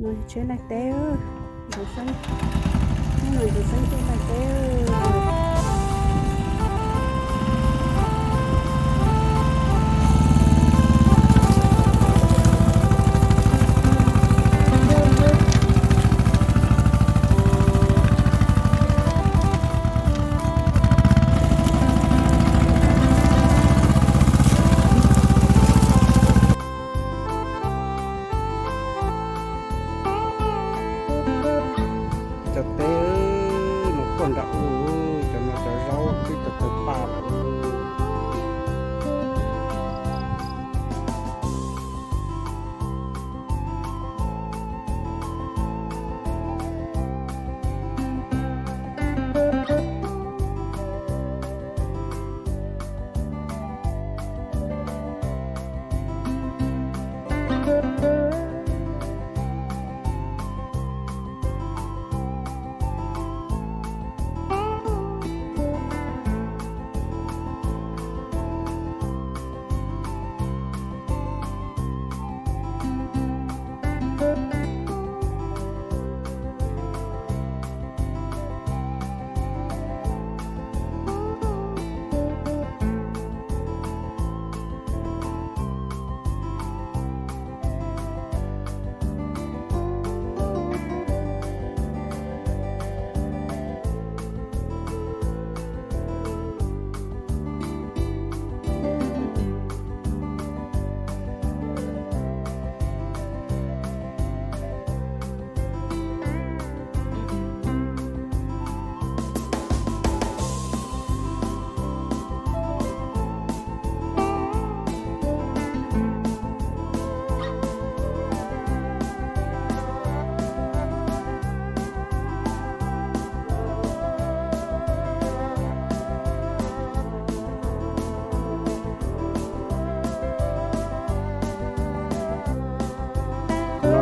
No tsheb laij teb, Ntxoov Xeeb, hnub no Ntxoov Xeeb tuaj laij teb. Cov teb no tuaj nram ub, cov no cov zaub twb tawg tawg paj lawm.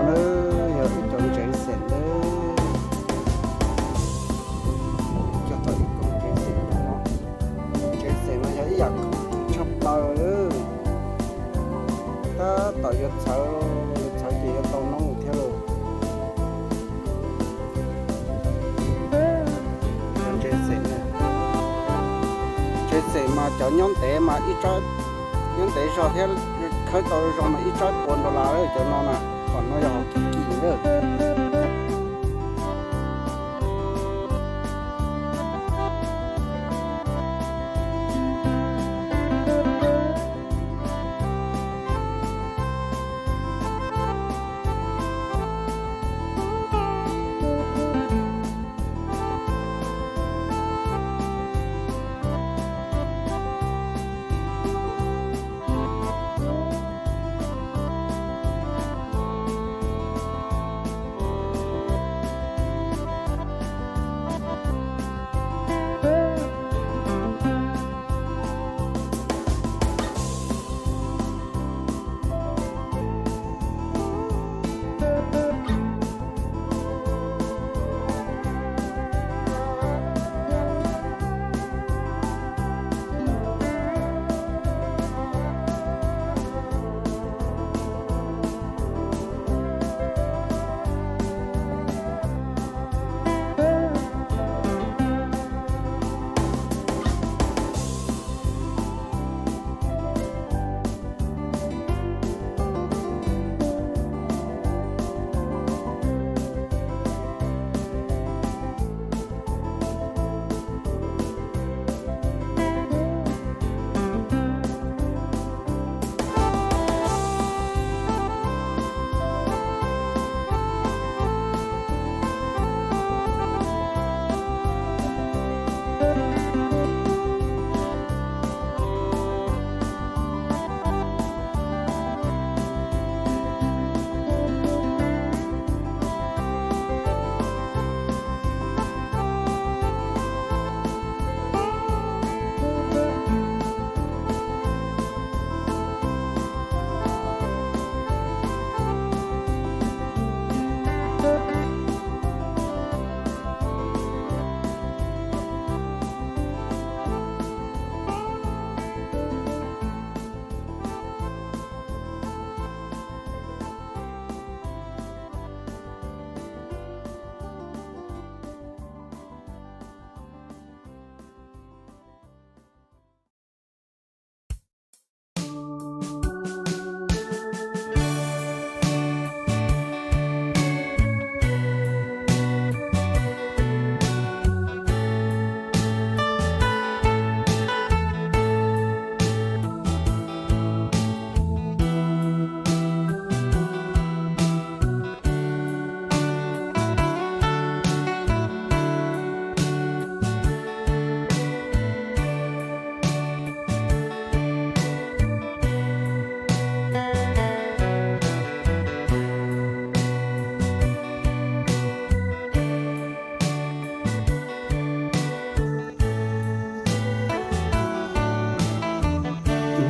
No yog ib cov ntsev xeem lawm, cov tau ib koog ntsev xeem no. Ntsev xeem mas yog ib yam tshaj plaws, tab tom yuav txhawv, yuav txhawv ces yuav tau noob thiab lauj. Ntsev xeem, ntsev xeem mas cov nyob ntev mas ib tsob, nyob ntev zog thiab khawb tau zoo mas ib tsob pua dollar lawm cov no na. Qhov no yog hauv Kim Kim lawm.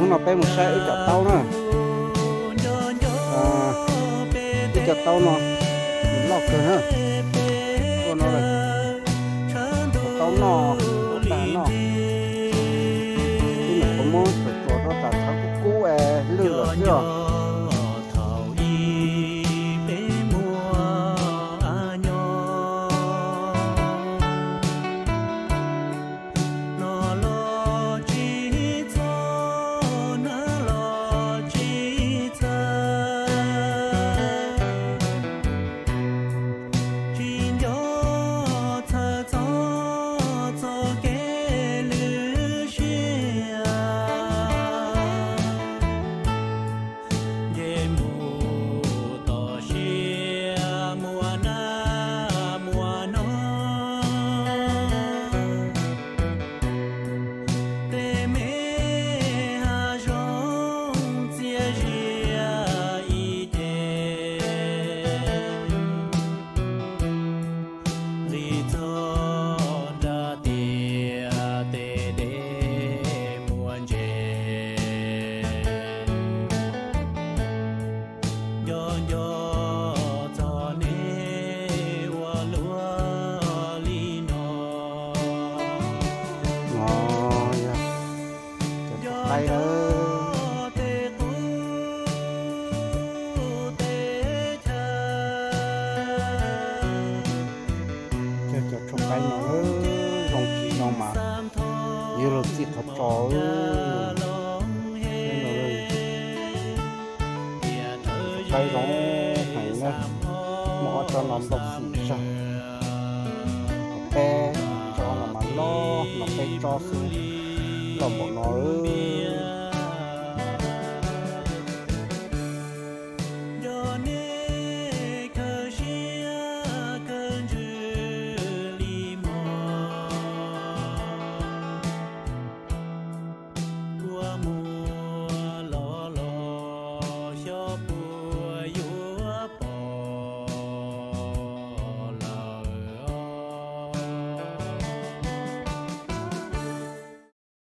No peb mus saib wb cov taub na. Wb cov taub no nws loj kawg na. Ua no, taub noj, taub tas noj. Ib nyuam qhuav muab tsuas tsuas rau tas txhawv kub kub es lwj lawm xwb os. Cov tshuaj qaib no, zoo tsis zoo mas yuav luag txij qhov tso. Tshuaj qaib zoo heev na, muaj ob tsob no nplooj xim zog, peb tsob no mas loj no, peb tsob xwb loj npaum no.